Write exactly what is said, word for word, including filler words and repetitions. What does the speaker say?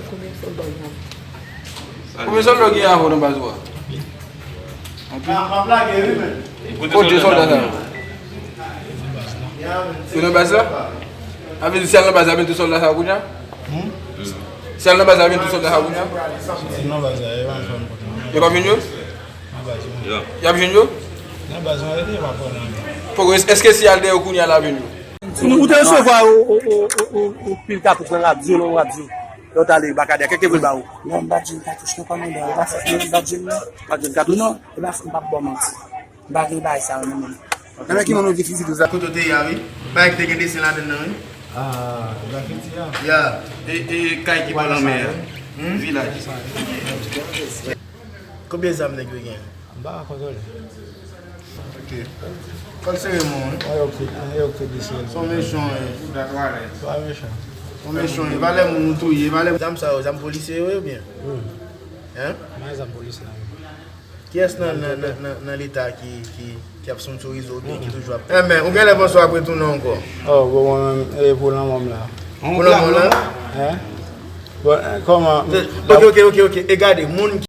Konbyen sòlda w gen avè w? Konbyen sòlda w gen avè w nan baz ou a? M ap lage wi men. Kote sòlda sa yo? Yo nan baz la? Sa vle di si y al nan baz la, y ap jwenn tout sòlda sa yo kounye a? Si y al nan baz la, y ap jwenn tout sòlda sa yo kounye a? Si nan baz la, yo pa fè m kote. Yo p ap jwenn yo? Nan baz la. Y ap jwenn yo? Nan baz la, yo pa fè nan. Poko, èske si y al dèyè yo kounye a la, y ap jwenn yo? Ou te resevwa yon pil katouch nan radyo, nan radyo. Lè w t ale Bakadè, kèk te vle ba ou? Non, m pa t jwenn katouch non kòmandan, e pa fòt mwen, m pa t jwenn non. Pa t jwenn katouch? Non, e pa fòt, m p ap ba w manti. M pa gen bagay sa yo non menm. Nan men ki moun ou di fizik ou sa? Kote w te ye a wi? Bagay ki te gen desen ladann nan wi? Ah, grafiti a? Ya. E, e kay ki bò lanmè a? Vilaj. Konbyen zam nèg yo gen? M pa ka kontwole. Ok. Kòl sere moun wi. An yo ki, an yo ki desi. Son mechan wi. Pa mechan. Son mechan wi. Valè moun ou touye, valè. Zam sa yo, zam polisye yo ye oubyen? Wi. Hein? M pa gen zam polisye la menm. Kiyès nan, nan, nan, nan, nan leta ki, ki, ki ap sponsorize w oubyen ki toujou ap. Enben, ou genlè panse w ap retounen ankò? Oh, bon, mwen menm, e pou lanmò m la. Pou lanmò w la? Hein? Bon, kòman? Ok, ok, ok, ok. E gade, moun ki.